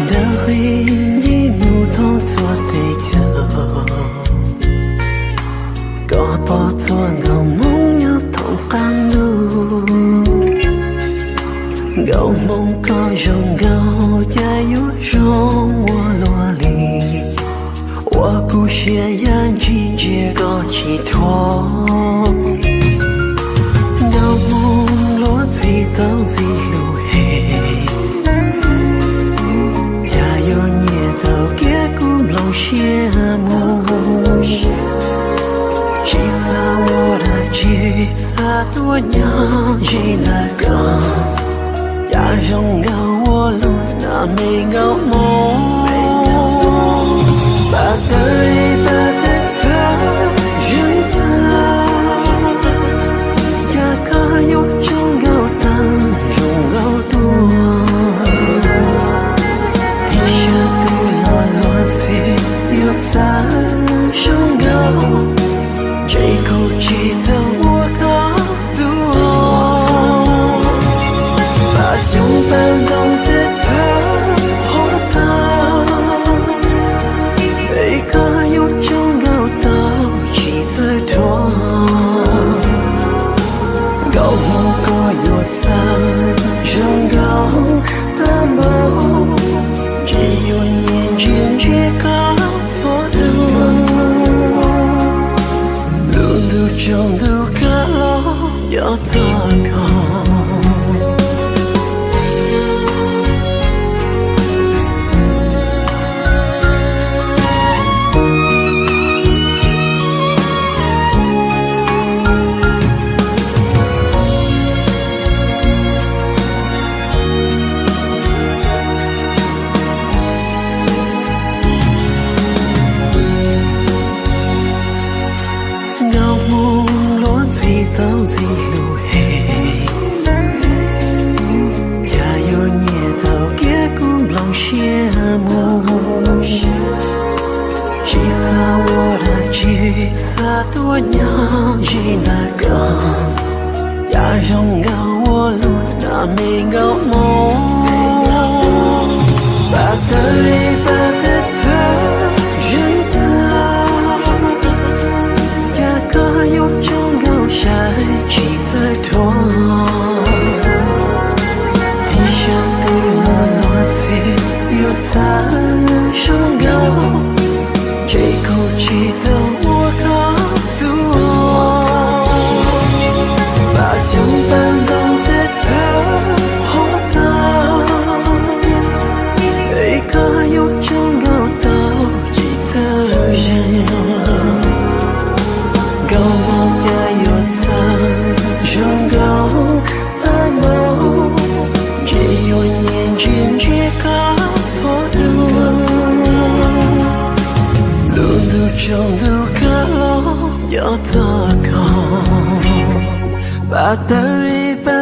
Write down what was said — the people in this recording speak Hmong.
Dawb qis nce mus thoob txhua teb chaws, koj pom txhua nkauj hmoob nyob thoob qab ntuj. Nkauj hmoob koj zoo nkauj cas yuav zoo ua luaj li, ua kuv siab ya ntshis ntsia koj tsis thuam. Nkauj hmoob luag ntxhi tau ntxim hlub heev, cas yuav nyiam tau kiag kuv nplooj siab mus. Tsis xav ua dab tsi, xav tuaj nyob ze ntawm koj, cas zoo nkauj ua luaj na me nkauj hmoob. Pab tawg li pab tawg txhawv zeeg tag, cas koj yuav tsaug nkauj tag zoo nkauj tuaj. Tib sab twg los luag ntxhi yuav txawj zoo nkauj, ntshe kuv tsis tau ua koj tus. Pab xyoob pab ntoo twb txhawv hov tag, es koj yuav tsaug nkauj tau tsis txawj dhuav. Nkauj hmoob koj yuav txawj zoo nkauj tag npaum, ntshe yuav nyiam ntsia ntsia koj txhua lub. Lub ntuj tsaus ntuj kav los nco txog koj. Nkauj hmoob luag ntxhi tau ntxim hlub heev, cas yuav nyiam tau kiag kuv nplooj siab mus. Tsis xav ua dab tsi, xav tuaj nyob ze ntawm koj, cas zoo nkauj ua luaj na me nkauj hmoob. Pab tawg li pab tawg txhawv zeeg tag, cas koj yuav tsaug nkauj saib tsis txawj dhuav. Tib sab twg los luag ntxhi yuav txawj zoo nkauj, ntshe kuv tsis tau ua koj tus. Pab xyoob pab ntoo twb txhawv hov tag, es koj yuav tsaug nkauj tau tsis txawj zeeg. Nkauj hmoob cas yuav txawj zoo nkauj tag npaum, ntshe yuav nyiam ntsia ntsia koj txhua lub. Lub ntuj tsaus ntuj kav los nco txog koj. Pab tawg li pab